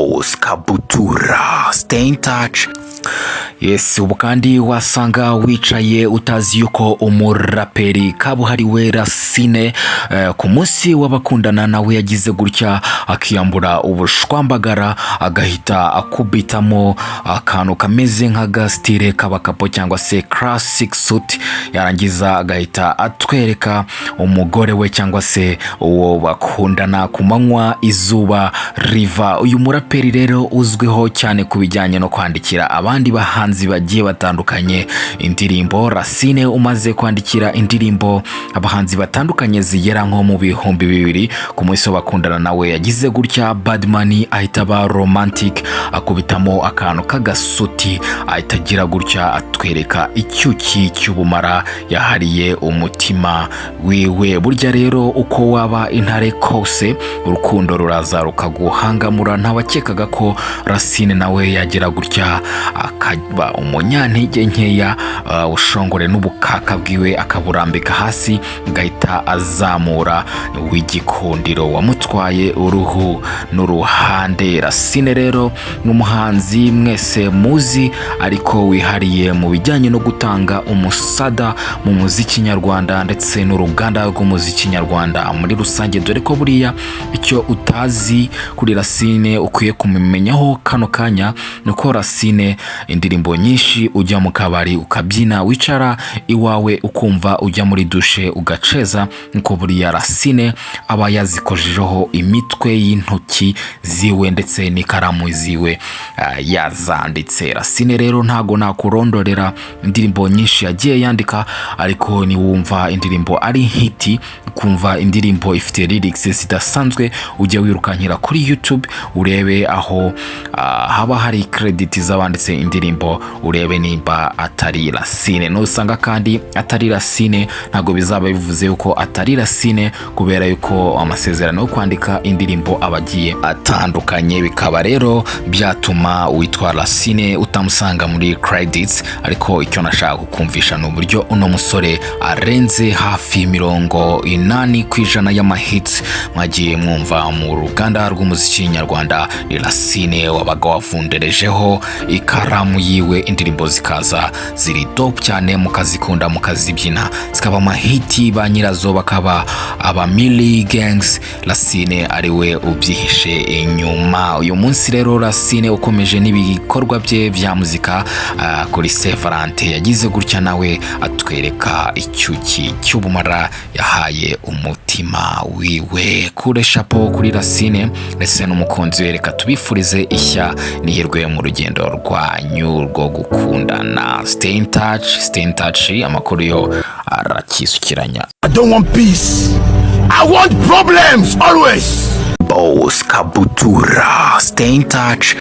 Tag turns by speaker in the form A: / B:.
A: Boss Kabutura, stay in touch. Yes, ubu kandi wasanga wicaye utazi yuko umuraperi kabuhariwe Racine ku munsi w'abakundana nawe yagize gutya akiyambura ubushwambagara, agahita akubitamo akantu kameze nk'agasitire k'abakapo cyangwa se classic suit, yarangiza agahita atwereka umugore we cyangwa se uwo bakundana ku manywa izuba riva. Uyu muraperi rero uzwiho cyane ku bijyanye no kwandikira abandi bahanzi bagiye batandukanye indirimbo, Racine umaze kwandikira indirimbo abahanzi batandukanye zigera nko mu 2000, ku munsi w'abakundana nawe yagize gutya badman ahita aba romantic, akubitamo akantu k'agasuti, ahita agira gutya atwereka icyuki cy'ubumara yahariye umutima wiwe. Burya rero uko waba intare kose, urukundo ruraza rukaguhangamura. Ntawakekaga ko Racine nawe yagira gutya akaba umunyantege nkeya, ushongore n'ubukaka bwiwe akaburambika hasi, agahita azamura w'igikundiro wamutwaye uruhu n'uruhande. Racine rero ni umuhanzi mwese muzi, ariko wihariye mu bijyanye no gutanga umusada mu muziki nyarwanda ndetse n'uruganda rw'umuziki nyarwanda muri rusange, dore ko buriya icyo utazi kuri Racine ukwiye kumumenyaho kano kanya ni uko Racine indirimbo nyinshi ujya mu kabari ukabyina, wicara iwawe ukumva, ujya muri dushe ugaceza, nkuko buriya Racine aba yazikojejeho imitwe y'intoki ziwe ndetse n'ikaramu ziwe yazanditse. Racine rero ntago nakurondorera indirimbo nyinshi yagiye yandika, ariko niwumva indirimbo ari hit, ukumva indirimbo ifite lyrics zidasanzwe, ujya wirukankira kuri YouTube urebe aho haba hari credit z'abanditse indirimbo, urebe nimba atari Racine. Nusanga kandi atari Racine, ntabwo bizaba bivuze yuko atari Racine, kubera yuko amasezerano yo kwandika indirimbo aba agiye atandukanye, bikaba rero byatuma uwitwa Racine utamusanga muri credits. Ariko icyo nashaka kukumvisha ni uburyo uno musore arenze hafi 80% y'amahits mwagiye mwumva mu ruganda rw'umuziki nyarwanda, ni Racine wabaga wavunderejeho ikaramu yiwe, indirimbo zikaza ziri dope cyane, mukazikunda, mukazibyina, zikaba amahiti, ba nyirazo bakaba aba Milli Gangs, Racine ariwe ubyihishe inyuma. Uyu munsi rero Racine ukomeje n'ibikorwa bye bya muzika, kuri Saint Valentin yagize gutya nawe atwereka icyuki cy'ubumara yahaye umutima wiwe. Kure chapeau kuri Racine ndetse n'umukunzi we, reka tubifurize ishya n'ihirwe mu rugendo rwanyu rwo gukundana. Stay in touch, stay in touch, amakuru yo arakisukiranya.
B: I don't want peace. I want problems always.
A: Boss Kabutura, stay in touch.